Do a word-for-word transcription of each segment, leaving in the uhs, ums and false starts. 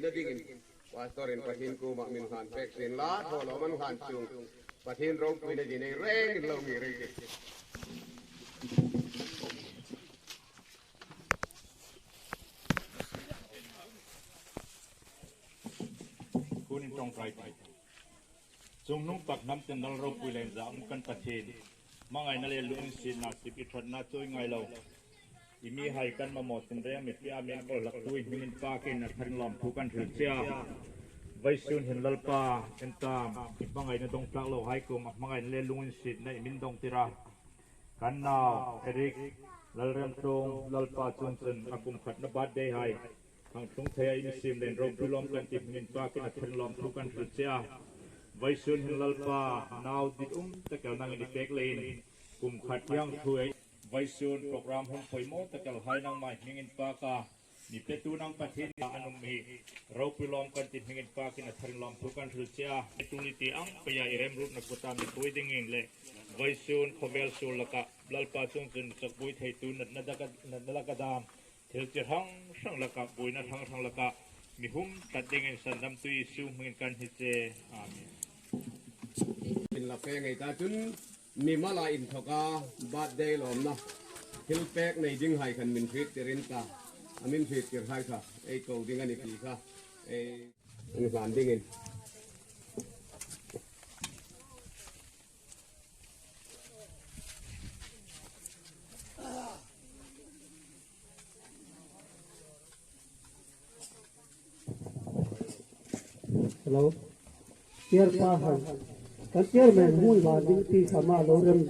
Dingin, Pastor-in Pathien kuomah mi hlan pek sien la, thawlawm an hlan chung Pathien ropuina dingin ei rengin lo mi rei. Kunin ṭawngṭai pai. Chungnung tak hnam tin Lal ropui le inzahum kan Pathien, hmangaina le lunginsietna sip i ṭhatna chawi ngai lo, i mihai kan mamaw sin reng mi pia mi enkawl hlak tuin hming inpakin a tharin lawmthu kan hril che a. Vawisun hin Lalpa, en ta, i hmangaina dawng tlak lohai kuomah hmangaina le lunginsietna i min dawngtir a. Kan nau Eric Lalremtlung, Lalpa, chuongchun a kum khatna birthday hai hang tlung theia i mi siem leiin ropui lawm kan ti hming inpakin a tharin lawmthu kan hril che a. Vawisun hin Lalpa, nau dit um tak el nangin i pek leiin kum khat i hang ṭhuoi. Vawisun program hung poimaw tak el hai nangma hming inpaka mi petu nang Pathien a um hi ropui lawm kan ti hming inpakin a tharin lawmthu kan hril che a. Tuni ti ang peia i remruotna kuta mi ṭhuoi dingin le vawisun khawvel suol laka Lalpa, chuongchun chawkbuoi theitu natna daka, natna laka dam, thil chi hrang hrang laka, buoina hrang hrang laka mi hum tlat dingin sandamtu Isu hmingin kan hni che. Amen. Min la pek ngei ta chun, mi mala inthoka birthday lawmna thil pek nei ding hai khan min hriettir in ta, a min hriettir hai kha ei ko ding a ni ti kha ei hlan dingin. Hello. Chair pa han. Kan chairman hun ba ding ti sama lo rem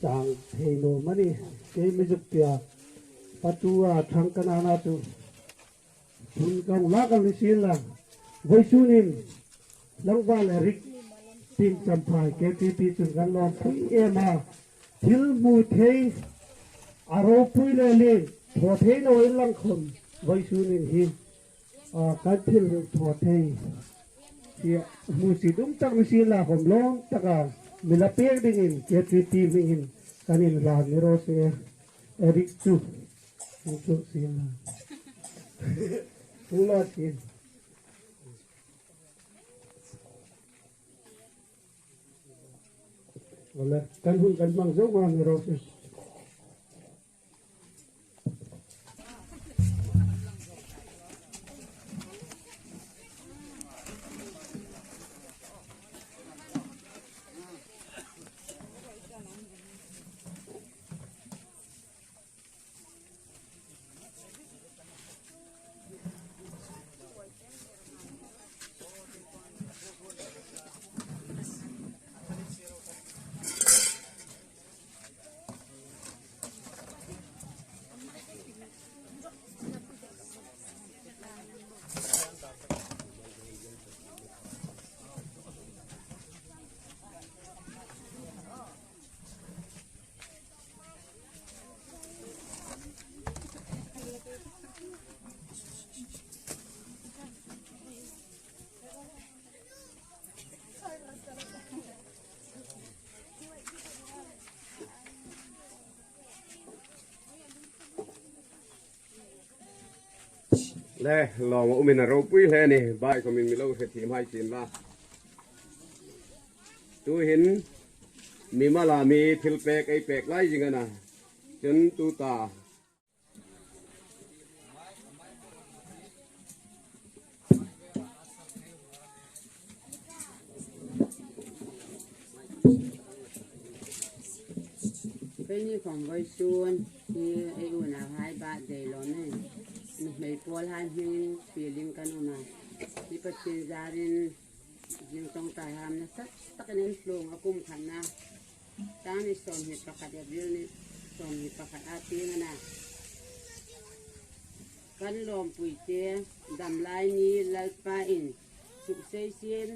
chang thei lo mani. Kei mi zuk pia. Patu a thang kan ana tu. Hun kan la kan ni sin la. Vawisun in Tlangval Eric Tin Champhai K T P chun kan lawmpui em a. Thil hmu thei a ropui le lien thaw thei naw inlang khom vawisun in hi, a, kan thil thaw thei hi hmusit um tak ni sin la khom lawm taka mi la pek dingin K T P hmingin kan inhlan ni raw se. Eric chu hung chu sin la. Hung la sin. Wala, kan hun kan hmang zo ma ni raw se. Le, lawm a um in a ropui hle ni, bai khom in mi lo hre thiem hai chin la. Tuhin mi mala mi thil pek ei pek lai zing a na. Chun tuta. Keini khom vawisun hi ei unauhai birthday lawm ni. Nuhmei pawlhai hmingin fiel in kan um a. Hi Pathien zarin zing ṭawngṭai hamna tak takin an tlung a kum khatna. Tang ni sawmhni pakhat April ni sawmhni pakhat a tieng a na. Kan lawmpui te dam lai ni Lalpa in suksei sien,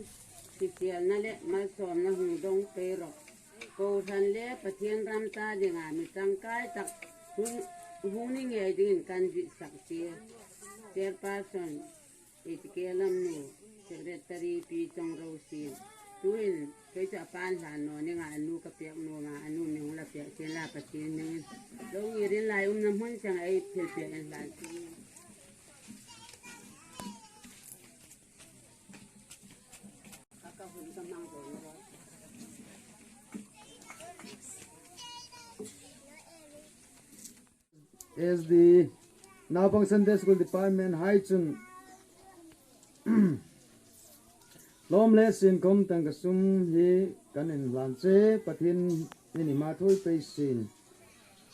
hriselna le malsawmna hung dawng pei rawh. Kohran le Pathien ram ta dinga mi ṭangkai tak hung, hung ni ngei dingin kan ditsak che. Chairperson Itike Lamnu, Secretary Pi Chawng Rosie. Tuhin kei chu a pa inhlan naw ning a, a nu ka pek nuom a, a nu mi hung la pek sien la Pathien hmingin. Lo ngir in lai umna hmun chang ei thil pek inhlan. S D, Naupang Sunday School Department hai chun hlawm le sin khom tangka sum hi kan inhlan che, Pathienin a thu pei sin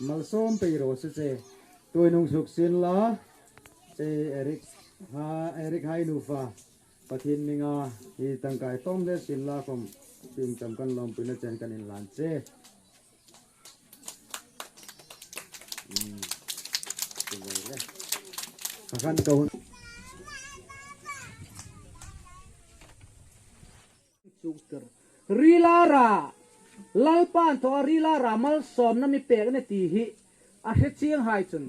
malsawm pei raw se che. Tuin hung suk sien la, che Eric ha, Eric hai nufa, Pathien hminga hi tangkai tawm le sin la khom, tin tam kan lawmpuina chen kan inhlan che. Hmm. Ka khan ka hun. Chuktir. Rila ra. Lalpan thaw rila ra malsawmna mi pek a nih ti hi a hre chieng hai chun,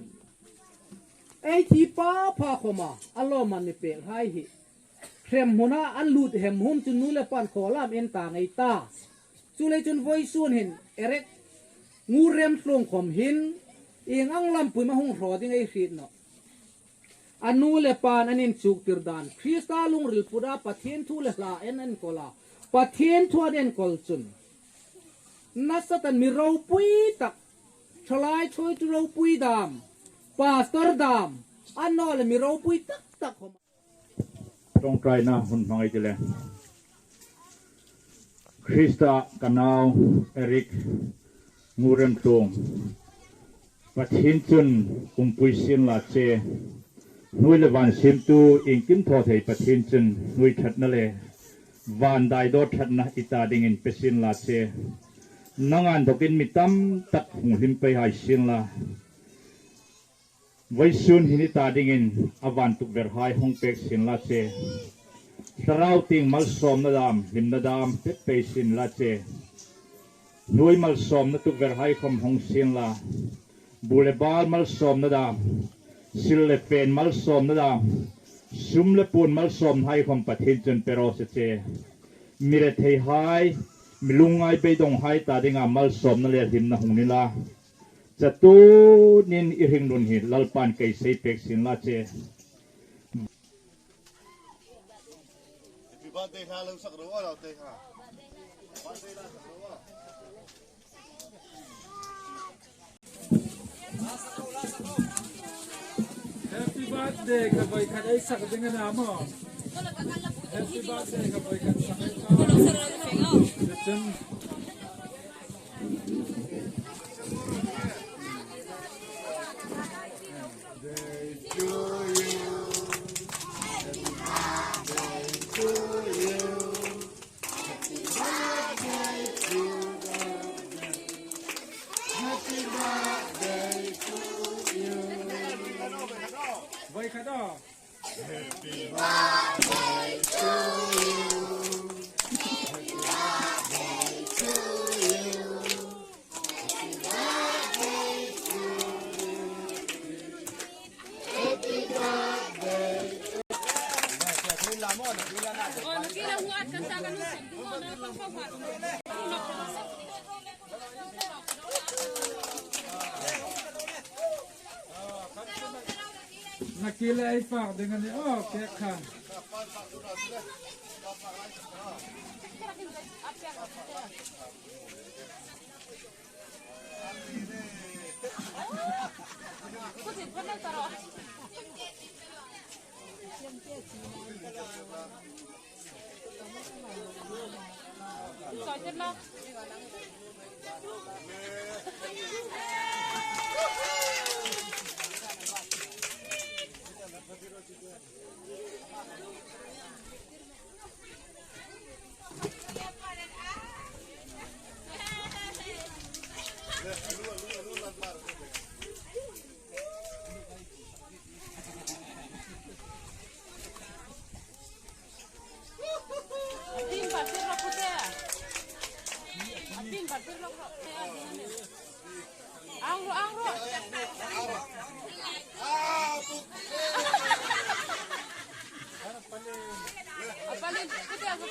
ei thi pha pha khoma a lawmman mi pek hai hi hremhmuna a lut hem hun chun nu le pan khawlam en ta ngei ta. Chuleiin chun voisun hin Eric Ngurremtluong khom hin ieng ang lampui am a hung hraw ding ei hriet nawh. A nu le pan an inchuktir dan, Krista lungril puta Pathien thu le hla an enkawl a, Pathien thu an enkawl chun nasatakin mi ropui tak, thalai thawitu ropui dam, pastor dam, a naw leh mi ropui tak tak khom. Ṭawngṭaina hun hmang ei ti le. Krista ka nau Eric Ngurremtluong, Pathien chun umpui sien la che. Hnuoi le van siemtu iengkim thaw thei Pathien chun hnuoi ṭhatna le van daidaw ṭhatna i ta dingin pe sien la che. Nang inthawkin mi tam tak hung hlim pei hai sien la. Voisun hin i ta dingin a van tukverhai hung pek sien la che. Thlarau tieng malsawmna dam, hlimna dam, pek pei sien la che. Hnuoi malsawmna tukverhai khom hung sien la. Bu le bal malsawmna dam, sil le pen malsawmna dam, sum le puon malsawmhai khom Pathien chun pe raw se che. Mi retheihai, mi lungngai beidawnghai ta dinga malsawmna le hlimna hung ni la. Chatuonin i hringnun hi Lalpan kei sei pek sien la che. Happy birthday ka voi khat ei sak ding a na maw. Happy birthday ka voi khat sak ei ta. Voi khat aw. Nakile ei fak ding a nih, aw, kek kha. Ang ro, ang ro. Apalin, pute ang ro.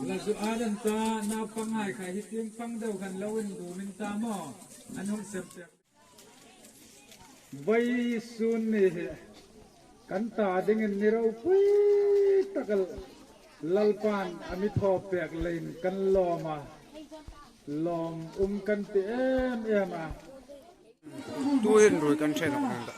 La zu adan ta, naupanghai kha hi tieng pang deu khan lo indum in ta maw. An hung sem pek. Voisun ni hi kan ta dingin ni ropui tak el Lalpan a mi thaw pek leiin kan lawm a, lawm um kan ti em em a. Tuhin ruoi kan ṭhe nawk nang ta.